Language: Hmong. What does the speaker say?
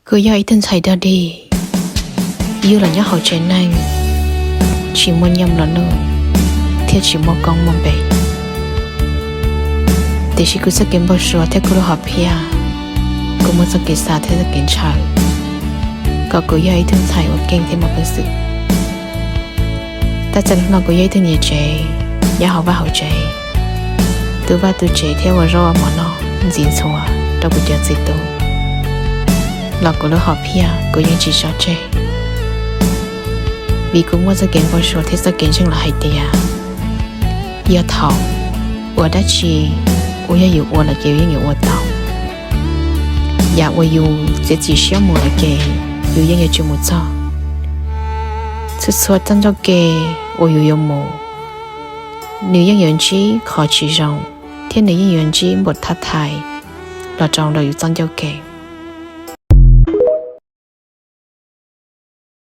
Kuv yog ib tug ntxhais dog dig, yug los nyob hauv tsev neeg tsis muaj nyiaj muaj nuj thiab tsis muaj koob muaj npe. Tiam sis kuv txoj kev npau suav thiab kuv lub hom phiaj, kuv muaj txoj kev xav thiab txoj kev ntshaw kom kuv yog ib tug ntxhais uas keej thiab muaj peev xwm. Tab txawm hnub no kuv yog ib tug niam tsev nyob hauv vaj hauv tsev, tu vaj tu tsev thiab ua zaub ua mov noj ntxiv ntxhua rau kuv cov txiv tub, los kuv lub hom phiaj kuv yeej tsis tso tseg, vim kuv muaj txoj kev npau suav thiab txoj kev ntseeg los hais tias yog thaum ua dab tsi uas yog yus ua lawm ces yus yeej yuav ua tau. Yam uas yus txiav txim siab mus lawm ces yus yeej yuav tsum mus txog. Txhua txhua txoj ncauj ke uas yus yuav mus, nws yeej yuav ntsib qhov tsis zoo thiab nws yeej yuav ntsib npaum thab thais los rau ntawm yus txoj ncauj ke.